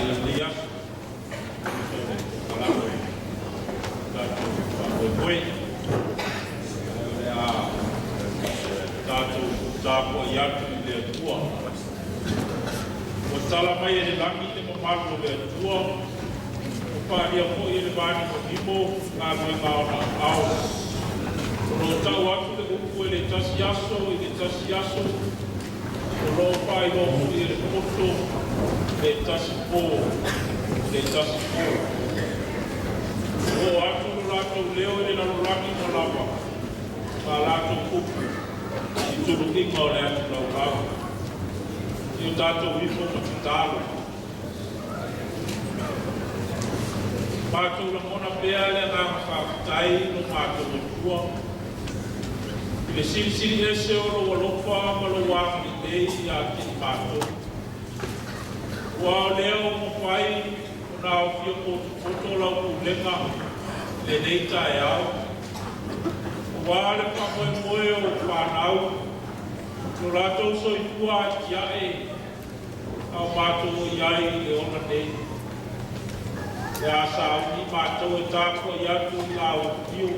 ai o lenei aso e tusa o le polokalame o tatou faamoemoe. Ae o le a tatou tapuai atu i le Atua. Ua tala mai e le lagi le mamalu o le Atua, ua paalia foi e le vanimonimo galuega a Ona aao. O lo o tau atu le upu e le tasi aso i le tasi aso, o lo o faailoa foi e le poto le tasi po i le tasi po. Ua oo atu lo latou leo i le lalolagi uma lava, ma latou upu i tuluiga o le atu laulau. I o tatou ifo ma tatalo. Matou lagona pea le agaga faafetai i lo matou Atua, i le silisili ese o lou alofa ma lou agalelei ia te i matou. Aua o lea ua mafai ona aofia potopoto lau pulega i lenei taeao, aua le faamoemoe o ou fanau, lo latou soifua atiae a o matou o i ai i le ola nei. Pe a sauni matou e tapuai atu i lau afio,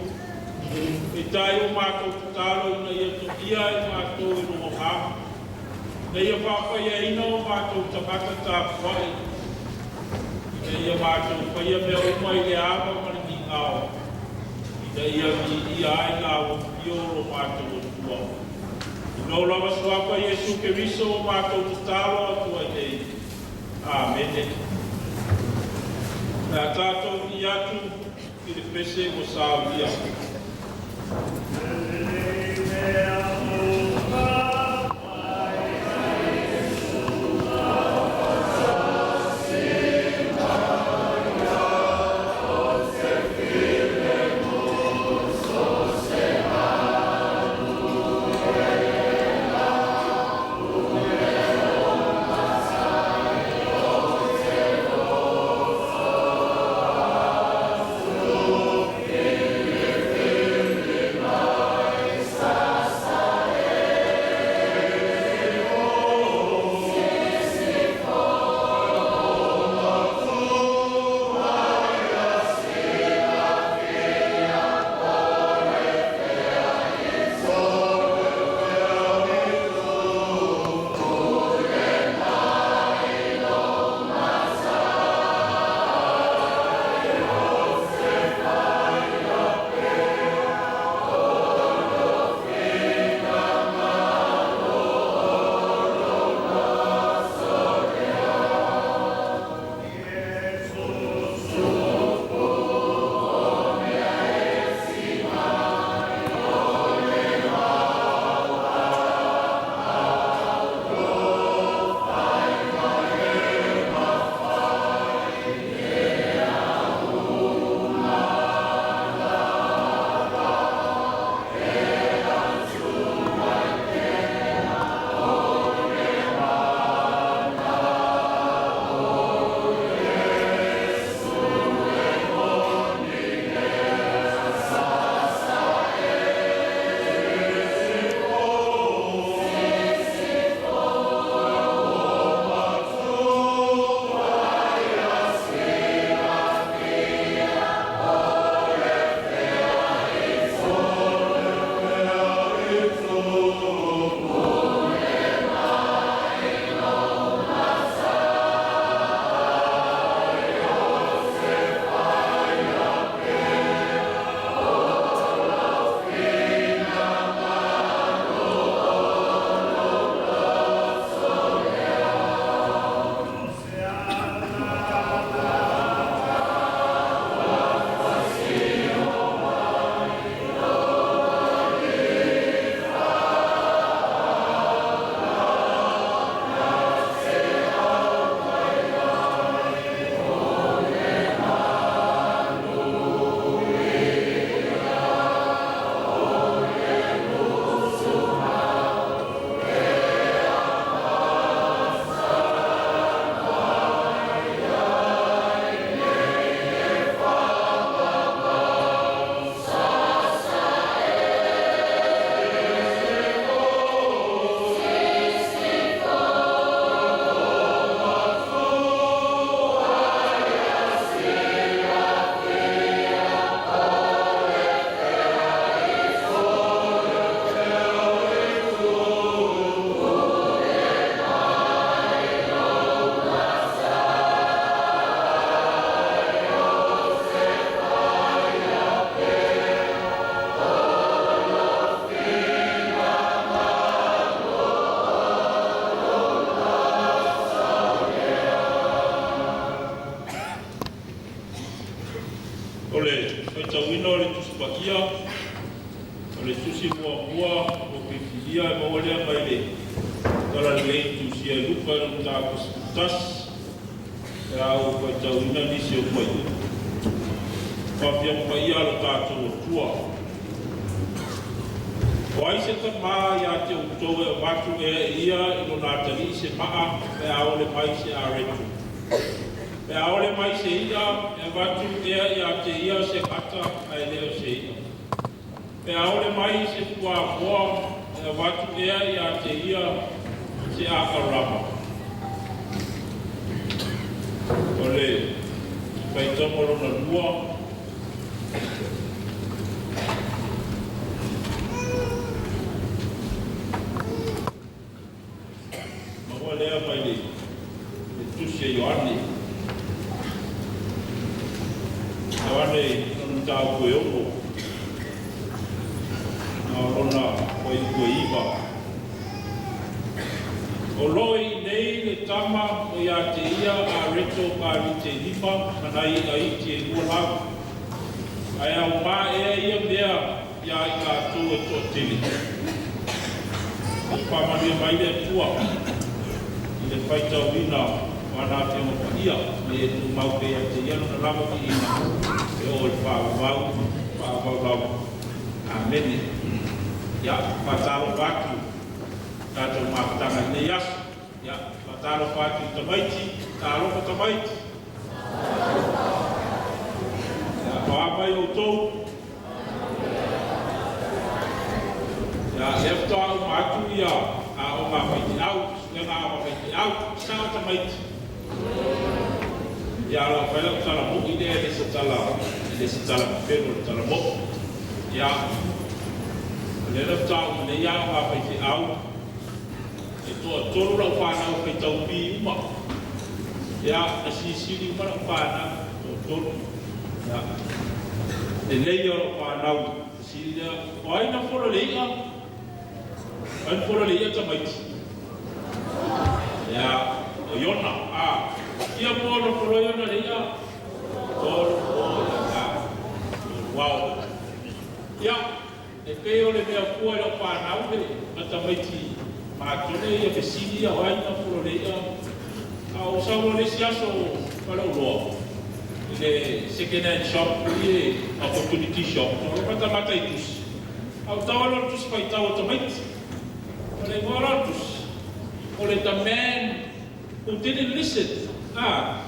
peitai o matou tatalo ina ia toia i matou e lou Agaga, ina ia faapaiaina o matou tagata tapuai, ina ia matou faia mea uma i le ava ma le migao, ina ia viia ai lau afio lo matou Atua. I lou lava suafa Iesu Keriso o matou tatalo atu ai nei. Amene. O le a tatou i atu i le pese ua saunia. Faitauina o le Tusi Paia, o le Tusi muamua ua filifilia e maua lea mai le Talalelei Tusia e Luka i lona mataupu 11, pe a ou faitauina nisi o fuaiupu. O Afioga Paia a lo tatou Atua. O ai se tamā ia te outou e avatu ea e ia i lona atalii se maa pe a ole mai se areto? Pe a ole mai se i'a, e avatu ea ia te ia se gata ae le o se i'a? Pe a ole mai se fuamoa, e avatu ea ia te ia se akarama? O le faitauga lona lua, maua lea mai le Tusi a Ioane. Ioane lona mataupu e 6, na o lona fuaiupu e 9. O lo o i inei le tama o ia te ia areto kalite 5 ma nai i'a iti e 2 lau. Ae aumā ea ia mea iā i latou e toatele? Faamanuia mai le Atua i le faitauina o ana Afioga Paia, ma ia tumau pea ia te ia lona lava viiga e oo i le faavavau, faavavau lava. Amene. Ia, faatalofa atu tatou mafutaga i lenei aso. Ia, faatalofa atu i tamaiti, talofa tamaiti. Ia, o a mai outou? Ia, lea faatoa uma atu ia aoga a faifeau, suega aoga faifeau, sao tamaiti. Ia, o lau fai lau tala mo'i lea, e le se tala pepelo le tala mo'i. Ia, o lea na faatoa uma nei aoga a faifeau, e toatolu lau whanau faitau pi uma. Ia, na sisili uma lau whanau, toatolu. Ia, lelei o lau whanau, sili lea, o ai na folo le i'a? O ai na folo le i'a tamaiti? Ia, o Iona, a. Ia po na folo Iona le i'a? Tolu po, ia, tolu ao. Ia, e pei o le mea fua i lau whanau le matamaiti matone ia fesili ia o ai na folo le i'a. A o sau le isi aso falauloa i le second hand shop i opportunity shop. O le matamata i tusi. Au tau alo le tusi faitau o tamaiti. O le igoa la o le tusi, o le The Man Who Didn't Listen. Ah,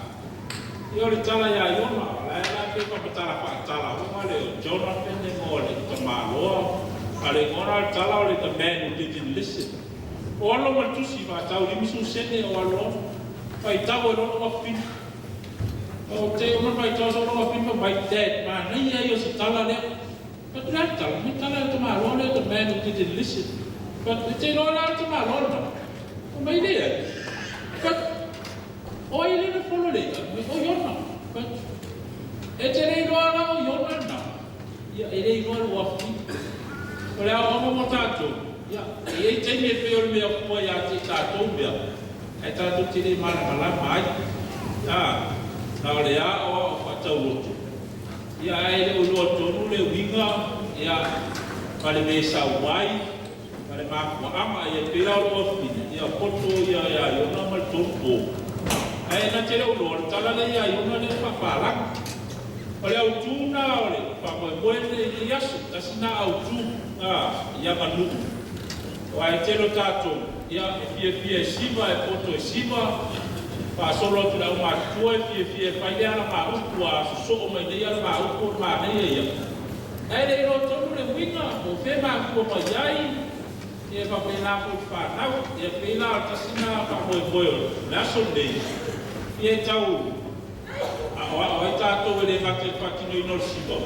ia o le tala ia Iona, la e la pe pamatala whaatala uma le o Jonathan le mo le tamaloa. A le igoa la le tala o le The Man Who Didn't Listen. O alo ma le tusi whaatau 50 sene o alo faitau e lolo wafini. O te o mana faitau sa lolo wafini ma mai dad, ma nei ai o se tala lea. But le tala, me tala e tamaloa le The Man Who Didn't Listen. But te loa la tamaloa na. O mai lea. But o ai le na folo le ia, o Iona. But e te le iloa la o Iona na. Ia e le iloa le wafini. O le ao ama mo tātou. Ia, e ei taimi e pei o le mea fua ia te tātou mea. E tātou te le malamalama ai. Ah, na o le a o a o whaatauloto. Ia ai le uloa tonu le winga, ia ma le me sau ai, ma le makua ama, ia pei la o le wafini. Ia poto ia ia Iona ma le tonu po. Ae na te le uloa, le tala le ia Iona le whawhalanga. O le autū na o le whamoemoe le i aso, tasi na autū ia manu. O ai te lo tātou, ia e fia fia e siva, e poto e siva, whaasolo atu le au mātua e fia fia e whai le ala ngā upu a sosoo mai nei ala ngā upu o mā nei e ia. Ae le iloa tonu le uiga, o fe mākua mai ai, ia whapena ko i whānau, ia pēlā o tasi na whamoemoe o le aso nei. Ia e tau, a o ai tātou e le ngate whakino i no le siva.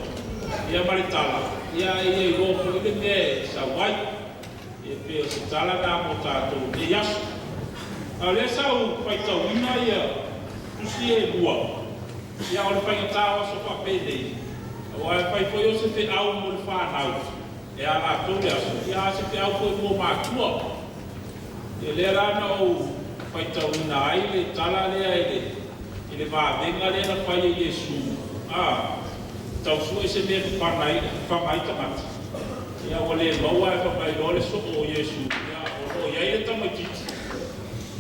Ia ma le tala, ia ia i roa fo i le mea e sau ai. Ia pe o se tala nā mo tātou nei aso. A o lea sau faitauina ia tusi e lua. Ia o le whaingatā o aso whapēnei. O ai whai foi o se te au mo le whānau. E a lātou le aso. Ia a se te au foi mo mātua. Ia lea la na o faitauina ai le tala lea i le vāvenga lea na whai e Iesu. Ah, Tau sue se mea e faga ai tagata, ia ua le maua ae fai mai loa le soo o Iesu, ia o lo o i ai le tamaitiiti,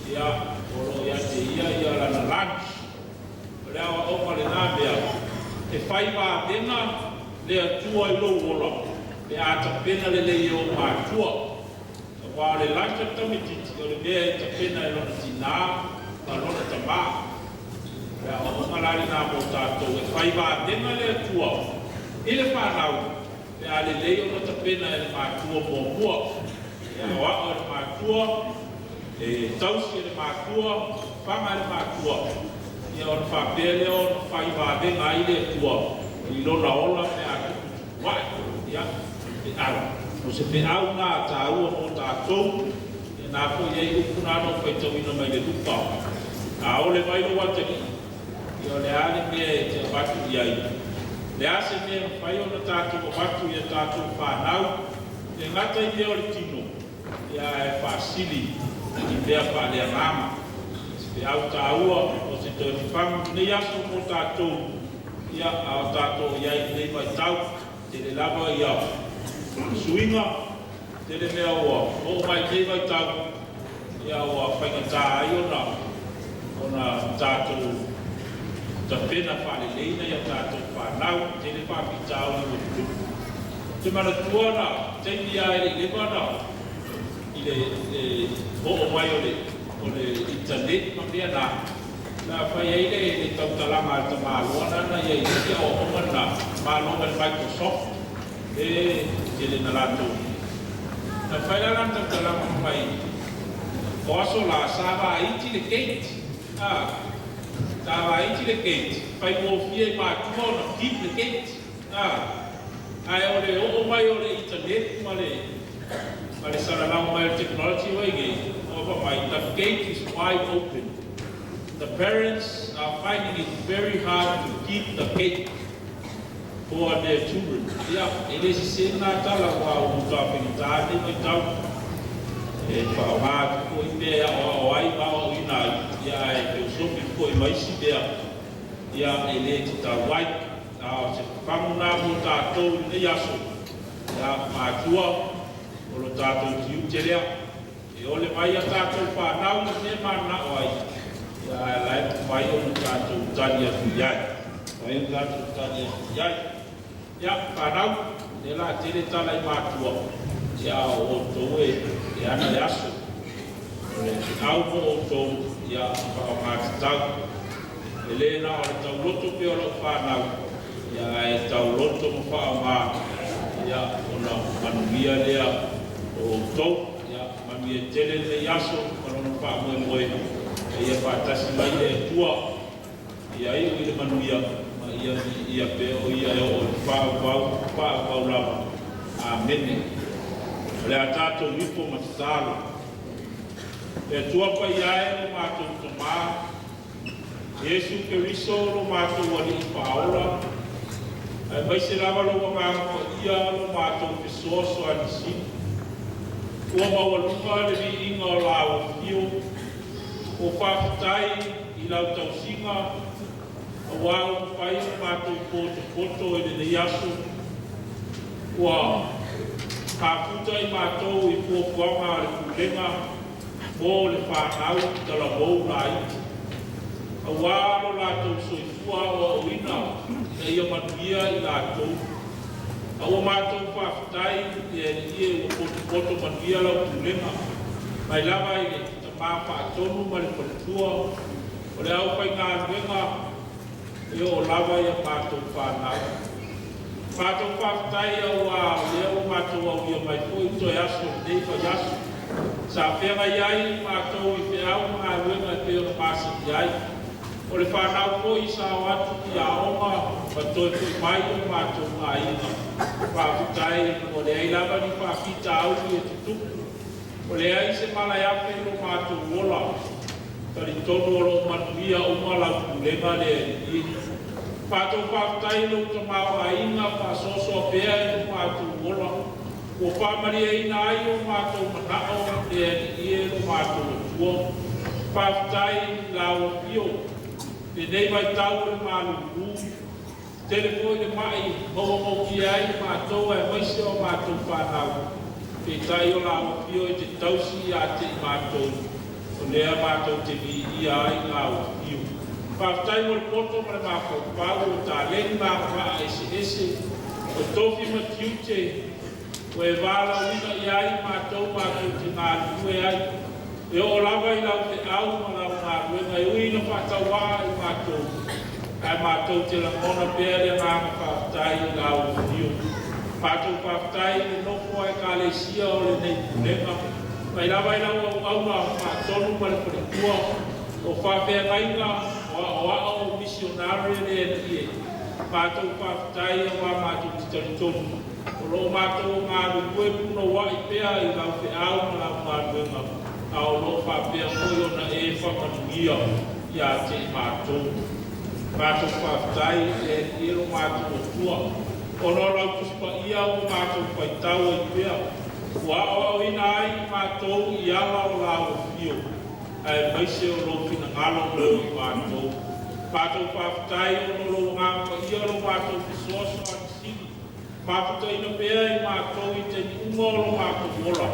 ia o lo o ia te ia ia lana lunch. O le aoaoga o lena mea, e fai vavega le Atua i lou ola pe a tapena lelei e ou matua. Aua o le lunch a le tamaitiiti, o le mea e tapena e lona tinā ma lona tamā. O le aoaoga la lena mo tatou, e fai vavega le Atua i le fanau pe a lelei ona tapena e le matua muamua. E aoao e le matua, e tausi e le matua, faga e le matua, ia ona faapea lea ona fai vavega ai le Atua i lona ola pe a tuputupu ae. Ia, feau. O se feau lena taua mo tatou, ia na foi e i ai upu na na ou faitauina mai le Luka. A ole mai lou atalii, ia o le a le mea e te avatu i ai? O le a se mea e mafai ona tatou avatu i a tatou fanau, e le gata i mea o le tino, ia ae faasili i mea faaleagaga. O se feau taua o se toe fafagu i lenei aso mo tatou, ia a o tatou i ai i lenei vaitau, tele lava ia suiga, tele mea ua oo mai i lenei vaitau, ia ua faigata ai ona tatou tapena faalelei nai a tatou fanau, tele faafitauli ua tutupu. Ou te manatua na taimi lava e le i leva na i le oo mai o le internet ma mea na, na fai ai le tautalaga a le tamaloa lena na i ai i le isi aoaoga lena, malo mai le Microsoft, e tele na latou. Na fai la lana tautalaga fai mai, o aso la sa vaiti le gate. Sa vaiti le gate, faigofie i matua ona keep le gate. Ae o le oo mai o le internet ma le salalau mai o le technology ua i nei, ua fai mai, the gate is wide open. The parents are finding it very hard to keep the gate for their children. Ia, e le sese lena tala ua matua faigata lenei vaitau. E faaaoga atu foi mea e aoao ai ma aoaoina ai, ia ae feosofi foi ma isi mea, ia e le tatau ai. A o se fafagu lena mo tatou i lenei aso, ia matua, o lo tatou tiute lea. E ole mai a tatou fanau i mea mananao ai, ia ae la e mafai ona tatou tali atu i ai. Mafai ona tatou tali atu i ai. Ia, fanau, lea la tele tala i matua, ia o outou e ana le aso. O le feau mo outou, ia faaaogatatau. E le na o le tauloto pea o lau fanau, ia ae tauloto ma faaaoga, ia ona manuia lea o outou. Ia manuia tele lenei aso ma lona faamoemoe, e ia faatasi mai le Atua. Ia iu i le manuia, ma ia viia pea o ia e oo i le faavavau, faavavau lava. Amene. O le a tatou ifo ma tatalo. Le Atua paia e lo matou Tamā, Iesu Keriso lo matou Alii Faaola, aemaise lava lou Agaga Paia lo matou Fesoasoani Sili. Ua maualuga le viiga o lau afio, ua faafetai i lau tausiga, aua ua mafai ona matou potopoto i lenei aso. Ua kaputa i matou i fuafuaga a le Pulega mo le fanau talavou laiti, aua lo latou soifua aoaoina ina ia manuia i latou. A ua matou faafetai le Alii e ua potopoto manuia lau Pulega, mai lava i le tamā faatonu ma le faletua, o le aufaigaluega e oo lava ia matou fanau. Matou faafetai aua o lea ua matou aulia mai foi toe aso lenei vaiaso. Sa feagai ai matou i feau ma galuega e pei ona masani ai. O le fanau foi sa o atu i aoga ma toe foi mai o matou aiga. Faafetai ua leai lava ni faafitauli e tutupu. O leai se mala e afe i lo matou ola. Talitonu o loo manuia uma lau Pulega le Alii. Matou faafetai i lou tamaoaiga faasoasoa pea e lo matou ola. Ua faamalieina ai o matou manao le Alii e lo matou Atua. Faafetai i lau afio lenei vaitau o le malulu. Tele foi le ma'i maua ai i matou aemaise o matou fanau, peitai o lau afio e te tausi ia te i matou, o lea matou te viia ai lau afio. Faafetai mo le poto ma le mafaufau o taleni ma agavaa eseese, o tofi ma tiute, ua e valaauina i ai matou matou te galulue ai. E oo lava i lau feau ma lau galuega e ui ina faatauaa i matou, ae matou te lagona pea le agaga faafetai i lau afio. Matou faafetai i le nofo a Ekalesia o lenei pulega, mai lava i lau auauna faatonu ma le faletua, o faafeagaiga, o aoao, o misionare le Alii e. Matou faafetai auā matou te talitonu, o lo o matou galulue punouai pea i lau feau ma lau galuega, a o lo o faapea foi ona e faamanuia ia te i matou. Matou faafetai le Alii e lo matou Atua, ona o lau Tusi Paia ua matou faitau ai pea, ua aoaoina ai i matou i ala o lau afio, aemaise o lou finagalo mo i matou. Matou faafetai ona o lou Agaga Paia lo matou fesoasoani sili, mafutaina pea i matou i taimi uma o lo matou ola,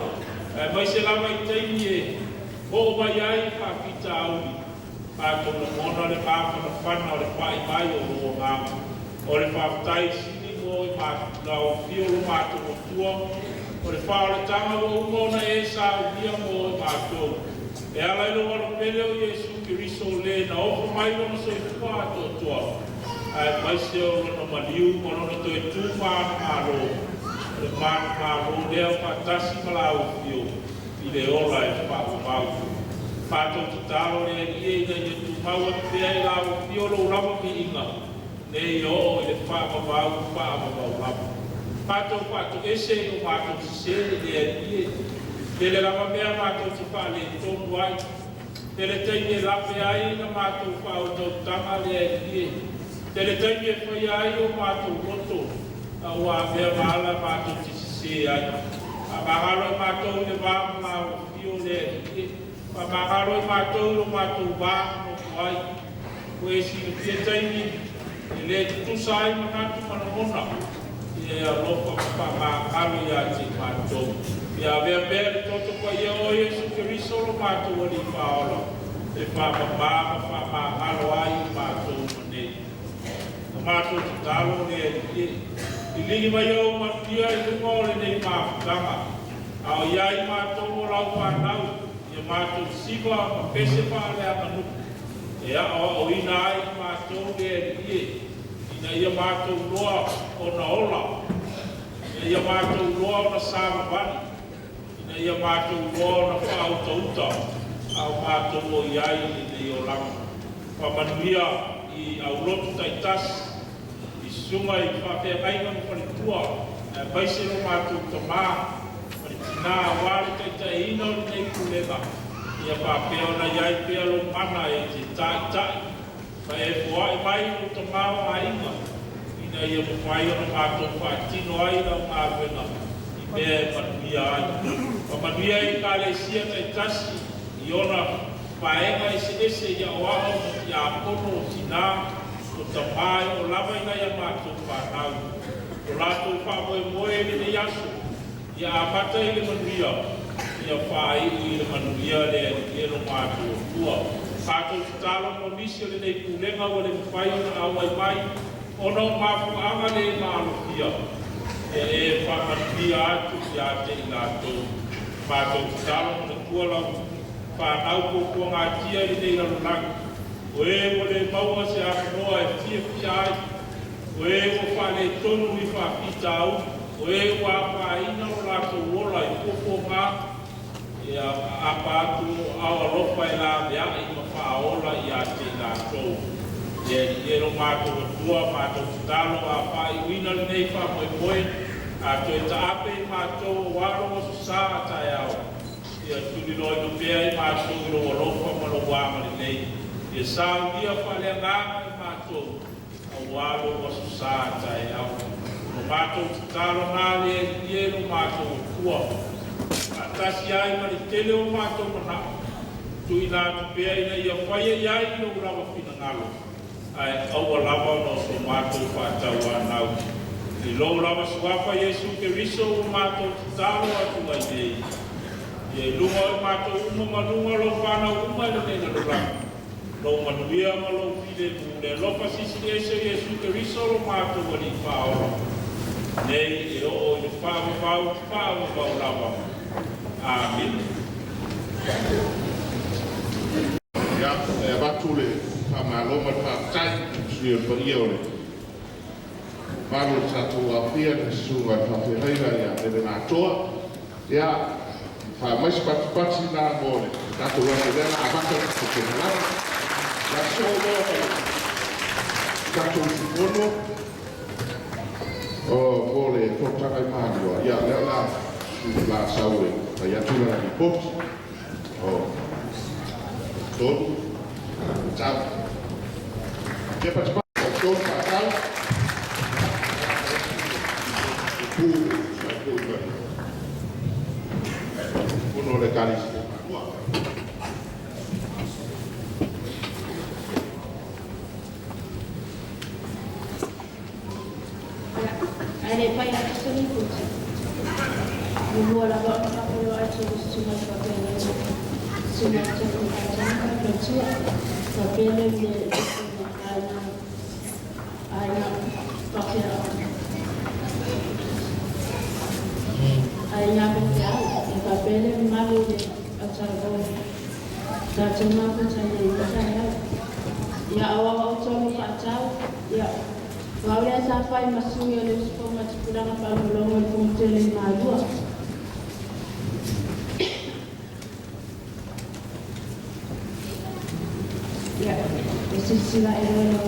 aemaise lava i taimi e oo mai ai faafitauli, matou lagona le mafanafana o le pai mai o lou Agaga. O le faafetai sili mo i lau afio lo matou Atua, o le faaolataga ua uma ona e saunia mo i matou, e ala i lou alopele o Iesu Keriso le na ofo mai lona soifua atoatoa, aemaise o lona maliu ma lona toe tu manumalo, o le manumalo lea faatasi ma lau afio i le ola e faavavau. Matou tatalo le Alii ina ia tumau atu pea i lau afio lou lava viiga, nei oo i le faavavau faavavau lava. Matou faatoese i o matou sesē le Alii e, tele lava mea matou te faaletonu ai, tele taimi e lape ai la matou faautautaga le Alii e, tele taimi e faia ai o matou loto, a ua avea ma ala matou te sesē ai. Faamagalo i matou i le va ma lau afio le Alii e, faamagalo i matou i lo matou va nonofo ai. Ua e silafia taimi e le tutusa ai manatu ma lagona, ia e alofa ma faamagalo ia te i matou. Ia avea pea le toto paia o Iesu Keriso lo matou Alii Faaola, e faamamā ma faamagalo ai i matou uma nei. Na matou tatalo le Alii e, liligi mai ou manuia i luga o lenei mafutaga, a o i ai matou o lau fanau, ia matou siva ma pese faaleaganuu, e aoaoina ai i matou le Alii e, ina ia matou loa ona ola, ina ia matou loa ona savavali, ina ia matou loa ona faautauta, a o matou o i ai i lenei olaga. Faamanuia i aulotu taitasi, i susuga i faafeagaiga ma faletua, aemaise lo matou tamā ma le tinā auā le taitaiina o lenei pulega, ia faapea ona i ai pea lou mana e te taitai, ma e foai mai lou tamaoaiga, ina ia mafai ona matou faatino ai lau galuega i mea e manuia ai. Faamanuia i Ekalesia taitasi i ona vaega eseese i aoao ma tiakono o tinā o tamā e oo lava i nai a matou fanau. O latou faamoemoe i lenei aso, ia amata i le manuia, ia faaiu i le manuia le Alii e lo matou Atua. Matou tatalo mo nisi o lenei pulega ua le mafai ona auai mai, ona o mafuaaga le maalofia, ia e faamanuia atu ia te i latou. Matou tatalo manatua lau fanau puapuagatia i lenei lalolagi, o e ua le maua se avanoa e fiafia ai, o e ua faaletonu i faafitauli, o e ua afaina lo latou ola i puapuaga, ia aapa atu ao alofa e laveai ma faaola ia te i latou. Le Alii e lo matou Atua, matou tatalo a faaiuina lenei faamoemoe, a toe taape i matou auā lou aso sa a taeao, ia tuliloaina pea i matou i lou alofa ma lou agalelei, ia saunia faaleagaga i matou auā lou aso sa a taeao. O matou tatalo na le Alii e lo matou Atua, faatasi ai ma le tele o matou manao, tuuina atu pea ina ia faia i ai lou lava finagalo, ae aua lava ona o so matou matou faatauanau. I lou lava suafa Iesu Keriso ua matou tatalo atu ai nei. Ia i luga o i matou uma ma luga o lau fanau uma i lenei lalolagi, lou manuia ma lou filemu, le alofa silisili ese o Iesu Keriso lo matou Alii Faaola, nei e oo i le faavavau, faavavau lava. Amene. Ia, e avatu le faamalo ma le faafetai i sui o le paia o le mamalu o le tatou aofia i le susuga i le faafeagaiga ia Levenatoa. Ia, faamai se patipati la mo le tatou aso lea la amata le tatou polokalame. Ia sosoo loa ma le tatou usufono mo le fonotaga i Malua. Ia, lea o le a la sau e fai atu lana lipoti. O, tolu, tau. Ia patipati, o tolu faatau. Pu, sai pu i le fono o le Ekalesia i Malua. Ae le i fai atu se lipoti, muamua lava ona faafeiloai atu i le susuga i le faafeagaiga, susuga ia Tony Faatonu ma le faletua, faapea le usoga aiga aiga faafeau aiga faifeau, faapea le mamalu i le autalavou tatou mafuta i lenei taeao. Ia auau outou ma faatau, ia o au lea sa fai ma sui o le usufono a Tupulaga Faalogologo i le Fonotele i Malua. Ia, e silasila ae loa lau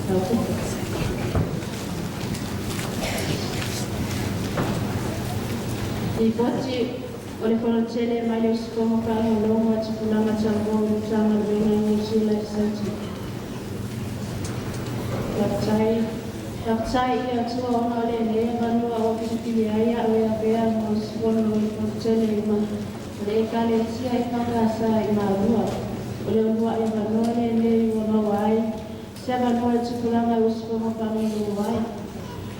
lau pepa. Lipoti o le Fonotele mai le usufono faalogologo a Tupulaga Talavou i Matagaluega i Niu Sila i Saiti. Faafetai, faafetai i le Atua ona o lenei avanoa ua filifili ai a'u e avea ma usufono o le Fonotele i ma o le Ekalesia EFKS i Malua. O le uluai avanoa lenei ua maua ai se avanoa i tupulaga e usufono faalogologo ai,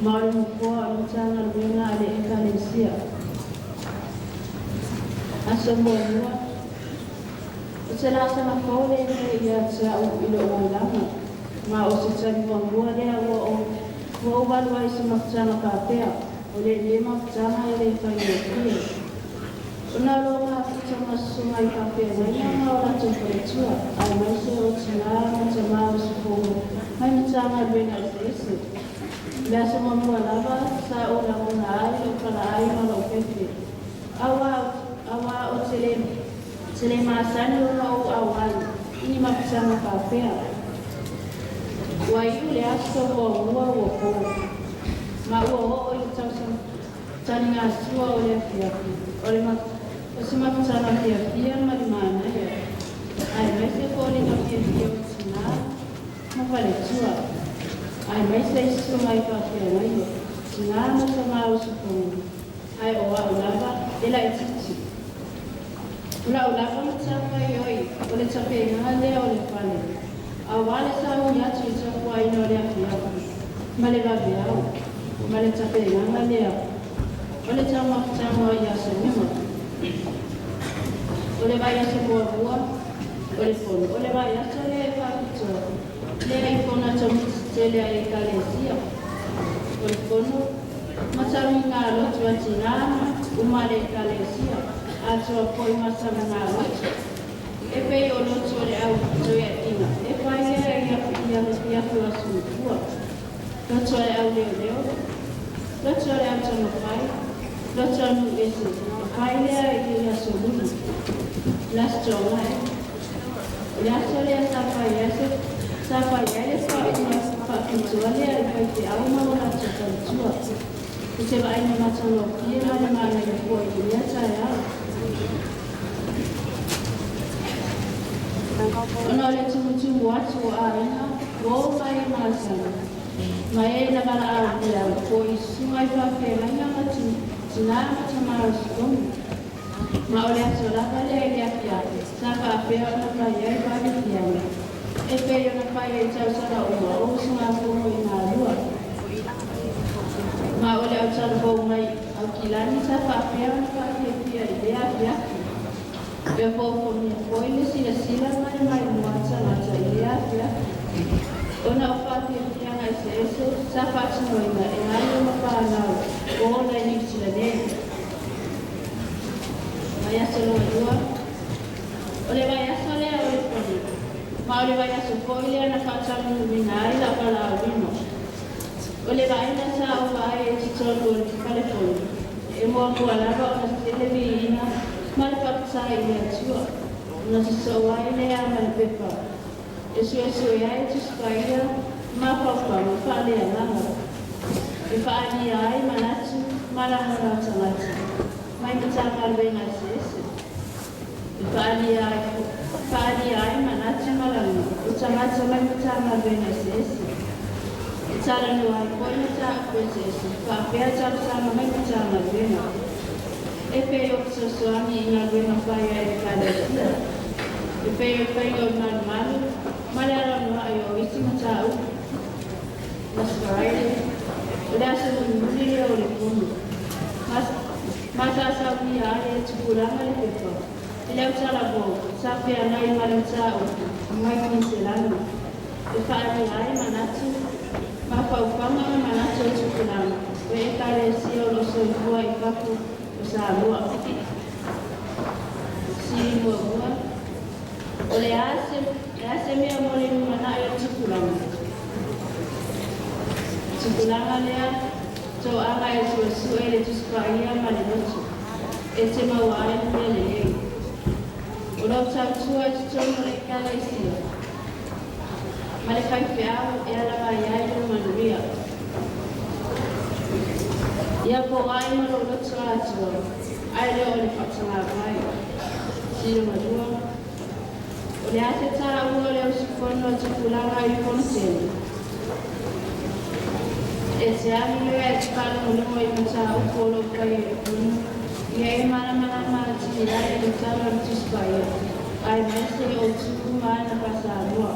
ma o le nofoa o le Matagaluega a le Ekalesia. Aso muamua. O se laasaga fou lenei ia te a'u i lo'u olaga, ma o se taimi muamua lea ua ou ua ou alu ai i se mafutaga faapea, o lenei mafutaga e le faigofie. Ona o lou mafuta ma susuga i faafeagaiga ma o latou faletua, aemaise o tinā ma tamā usufono mai Matagaluega eseese. I le aso muamua lava sa ou lagona ai lou falaai ma lou fefe, auā auā ou te le te le masani ona ou auai i ni mafutaga faapea. Ua iu le aso muamua ua po, ma ua oo i le tausaga taligasua o le afiafi, o le o se mafutaga fiafia ma le manaia, aemaise foliga fiafia o tinā ma faletua, aemaise i susuga i faafeagaiga, tinā ma tamā usufono, ae o a'u lava e laitiiti. O la'u lava matafaioi o le tapenaga lea o le fale, auā le sauni atu i le tapuaina o le afiafi ma le vaveao, ma le tapenaga lea o le taumafataga i aso uma. O le vaiaso muamua o le fono, o le vaiaso lea e faapitoa lea i fono a tamaiti tetele a Ekalesia. O le fono ma tauigalotu a tinā uma a le Ekalesia, atoa foi ma savagalotu, e pei o lotu o le au toeaiina e fai lea i i afiafi o Aso Gafua, lotu a le au leoleo, lotu a le au taumafai, lotu a nuu ese, e fai lea i Aso Lulu, le Aso Toonai. O le aso lea sa fai ai se sa fai ai le faauuga faapitoa lea i faifeau ma o latou faletua. I se vaaiga matagofie ma le manaia foi i lea taeao. Ona o le tumutumu atu o aiga ua oo mai i masani, ma e na valaaulia po i susuga i faafeagaiga ma tinā ma tamā usufono. Ma o le aso lava lea i le afiafi sa faapea ona fai ai vave fiaga e pei ona fai ai i tausaga uma o usugafono i Malua. Aukilani sa faapea ona faafiafia i lea afiafi. E fofoni foi le silasila ma le maimoa tagata i lea afiafi. Ona o faafiafiaga eseese sa faatinoina e alo ma fanau o ola i Niu Sila nei. Vaiaso lua, o le vaiaso lea o le Fono, ma o le vaiaso foi lea na faataunuuina ai lau valaauina. O le vaaiga sa ou vaai i totonu o le fale fono, e muamua lava ona tele viiga ma le faafetai i le Atua, ona sosoo ai lea ma le pepa e suesue ai Tusi Paia ma mafaufauga faaleagaga, e faaalia ai manatu ma lagona o tagata mai Matagaluega eseese, e faaalia ai manatu ma lagona o tagata mai Matagaluega eseese, e talanoa ai foi mataupu eseese faapea talosaga mai Matagaluega, e pei o fesoasoani i galuega fai a Ekalesia, e pei o le faiga o le malumalu ma le alanoa'i o isi mataupu. Aso Faraile, o le aso mulimuli lea o le Fono, ma sa saunia ai e Tupulaga le pepa i le autalavou sa feagai ma le mataupu mai Niuselani, e faaalia ai manatu, mafaufauga ma manatu o Tupulaga o Ekalesia o lo o soifua i fafo o Samoa. Fesili muamua, O le a se mea mo le lumanai o Tupulaga? Tupulaga lea toaga e suesue le Tusi Paia ma le loto e te maua ai le mea lelei. O lou tautua i totonu o le Ekalesia ma le faifeau e ala mai ai lou manuia. Ia poai ma lou loto atoa, ae le o le faatagavai. Fesili lua, O le a se taua o le usufono a Tupulaga i le Fonotele? E te alu lea e te faalogologo i mataupu o lo o faia i le Fono, ia e malamalama atili ai i le tala o le Tusi Paia, aemaise o tu ma ana faa-Samoa.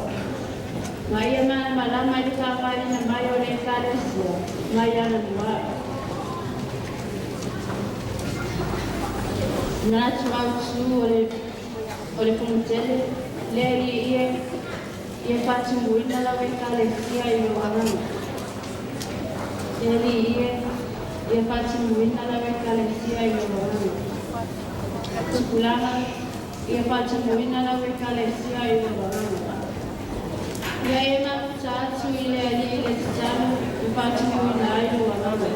Ma ia malamalama i le faavaeina mai o le Ekalesia mai ana lua'i. Manatu autu o le o le Fonotele, Le Alii e, ia faatumuina lau Ekalesia i lou Agaga. Le Alii e, ia faatumuina lau Ekalesia i lou Agaga. Tupulaga, ia faatumuina lau Ekalesia i lou Agaga. Ia e mafuta atu i le Alii le tatalo e faatumuina ai lou Agaga.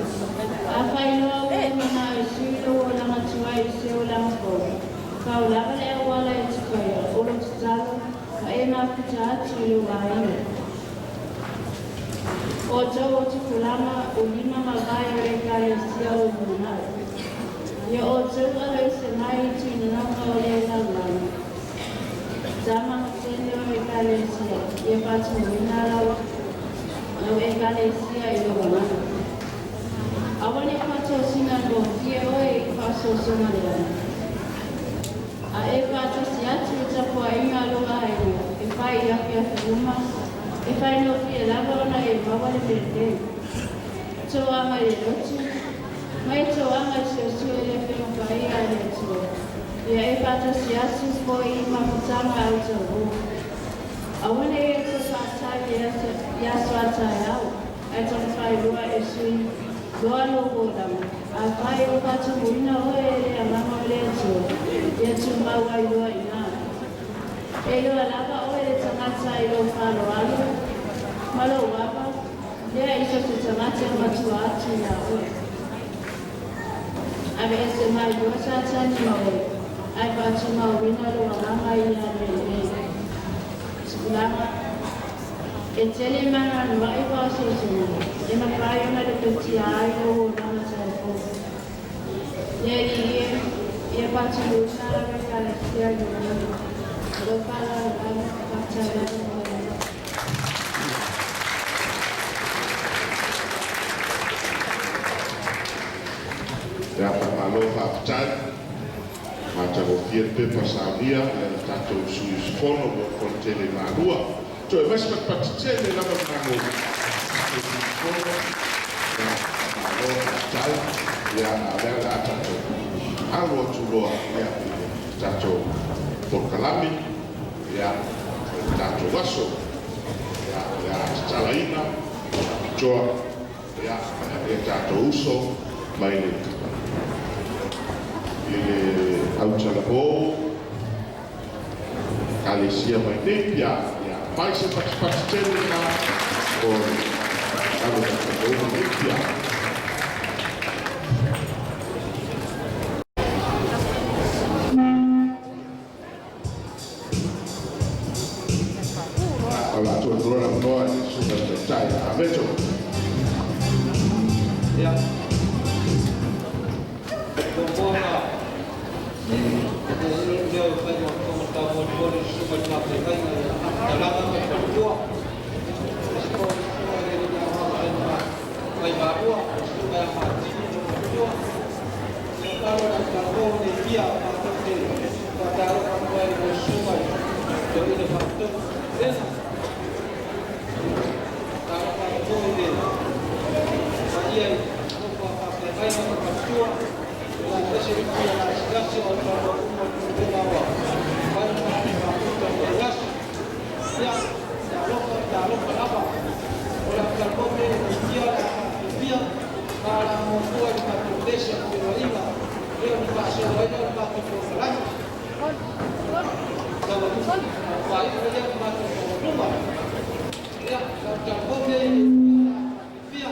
Afai loa ua e manao e sui lou olaga tuai i se olaga fou, pau lava le auala e te faia, o lou tatalo ma e mafuta atu i lou aiga. O outou o tupulaga o lima ma vae o le Ekalesia o lumanai. Ia outou aloese mai i tuinanaga o le lalolagi. Tama ma teine o Ekalesia, ia faatumuina lau lau Ekalesia i lou Agaga. Aua ne i faatosina gofie oe i faasoasoga leaga. A e faatasi atu i tapuaiga a lou aiga e fai i afiafi uma, e faigofie lava ona e maua le mea lelei. Toaga i le lotu, ma e toaga e suesue le Afioga Paia a le Atua. Ia e faatasi atu foi i mafutaga autauvou. Aua ne i e toe faatai i aso a taeao, ae taumafai loa e sui loa lou olaga. Afai o faatumuina oe e le Agaga o le Atua, ia tumau ai loa i ina. E iloa lava oe le tagata i lou faaaloalo ma lou ava, lea i so o se tagata e matua atu iā oe. Aveese mai loa Satani ma oe, ae faatumauina lou agaga ia mea lelei. Tupulaga, E tele ma anoanoai faasoasoga e mafai ona lepetia ai lou olaga taifou. Le Alii e, ia faatumuina lau Ekalesia i lou agaga. Ma lou faaaloalo lava, faafetai lava mo le alofa. Ia, faamalo faafetai. Matagofie le pepa saunia e le tatou sui usufono mo Fonotele i Malua. Toe aumai se patupatu tele lava le malo i le sui usufono. Ia, faamalo faafetai. Ia, a o lea o le alo atu loa, ia, i le tatou polokalame, ia, o le tatou aso, ia, o le a tatalaina faapitoa, ia, e tatou uso mai le i le autalavou Ekalesia mai Nepia, ia, mai se patipati tele na o le alo tatou mai Nepia. O la tua tūrona manoa i le susuga i le taitai a Meto. Ia. Muamua ona oo lea o fai ma taumolimoli i le susuga i le faafeagaiga i Talaga ma le faletua. Aemaise foi o le susuga i le alii aoao ia Vaimaua, le susuga ia Matini ma le faletua. Ia talo na talanoa nei fia matou te faatalofa atu ai i le susuga i toeaina faapitoa. Lena. Talofa atu foi i le paia i nofo a faafeagaiga ma faletua. Aemaise le paia lasilasi o talanoa uma i le pulega ua fai ma mafuta i le aso. Ia, talofa, talofa lava. O le talanoa nei i le faafia ma o le a muamua i le matou pese o feoaiga lea na faasolo ai lea o le matou polokalame. Faaiu lea le matou taualuga. Ia, o le talanoa nei i le faafia.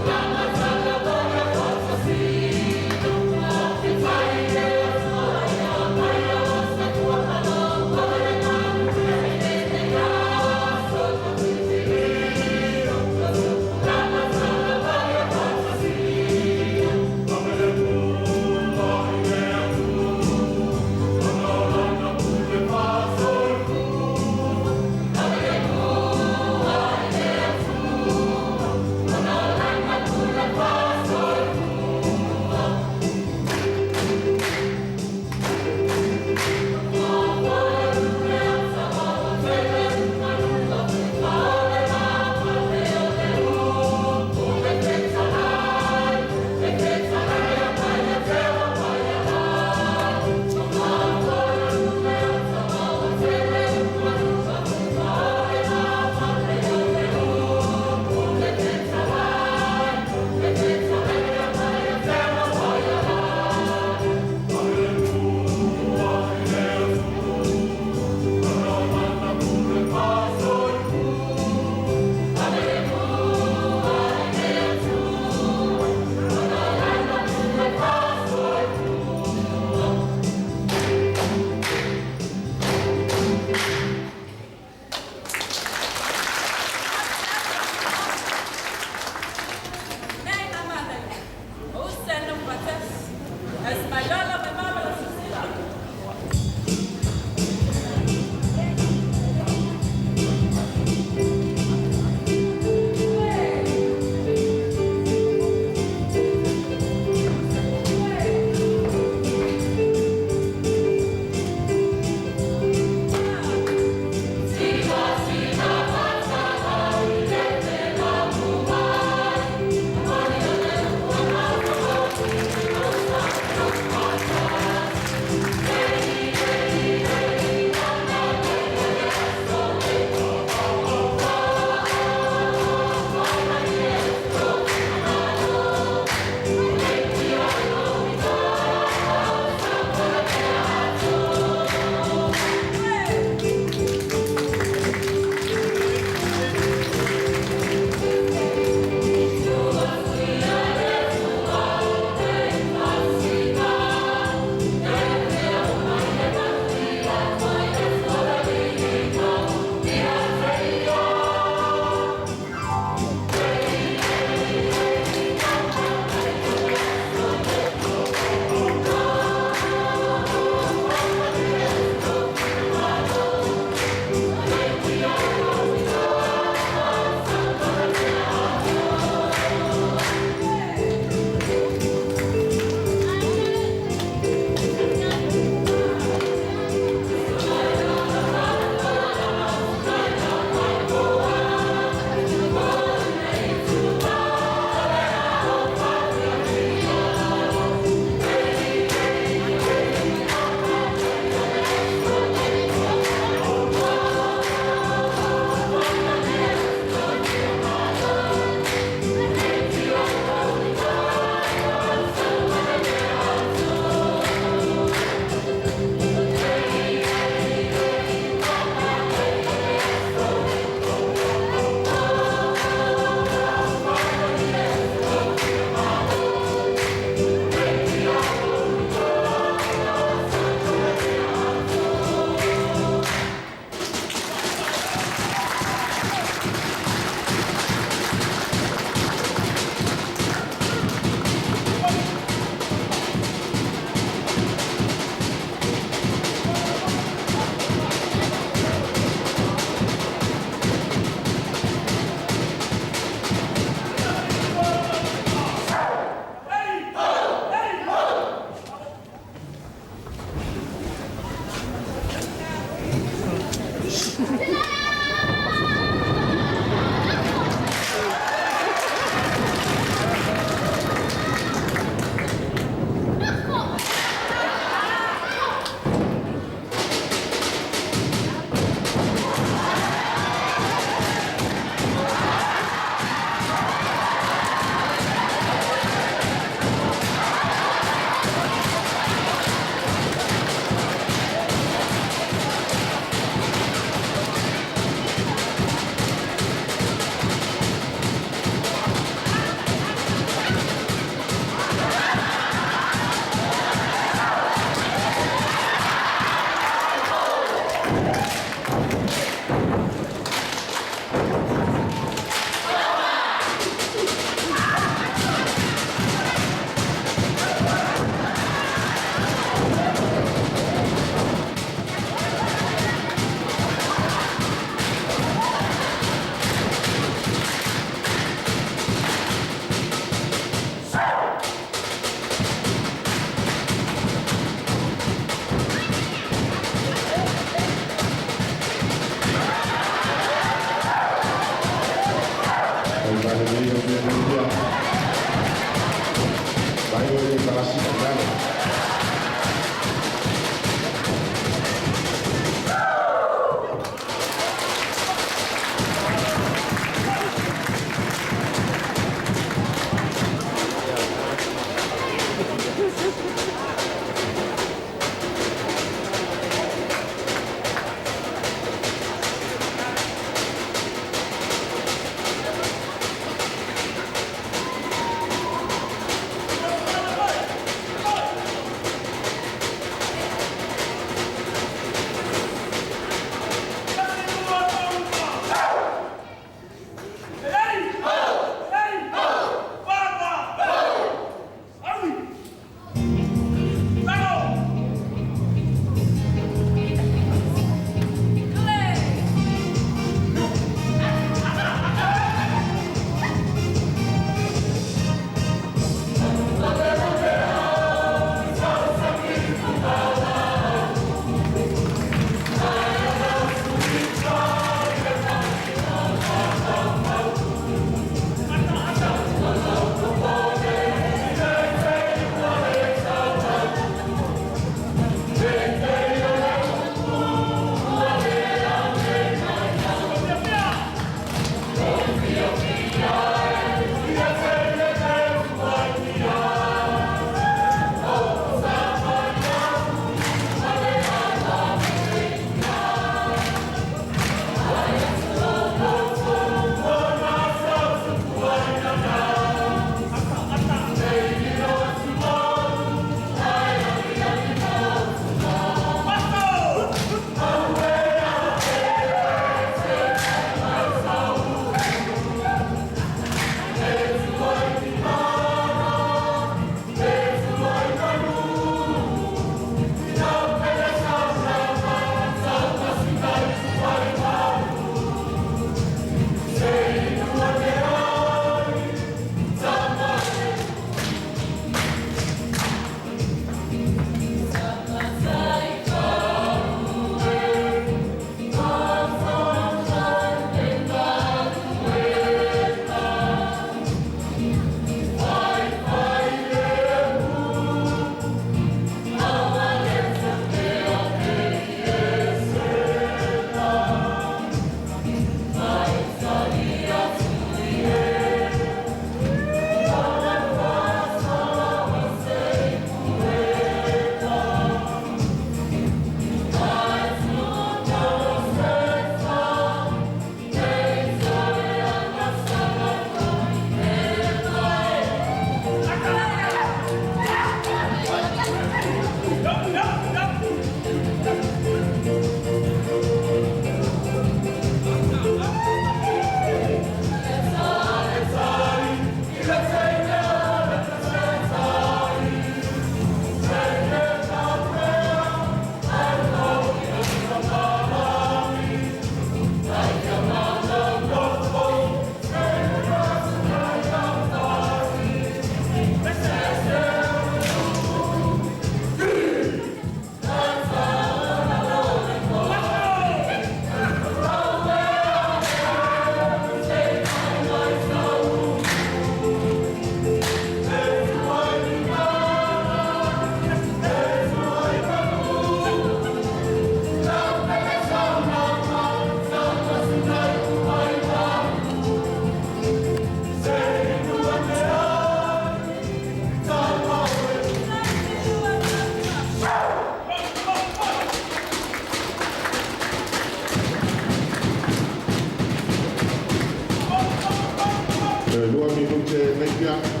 Ia.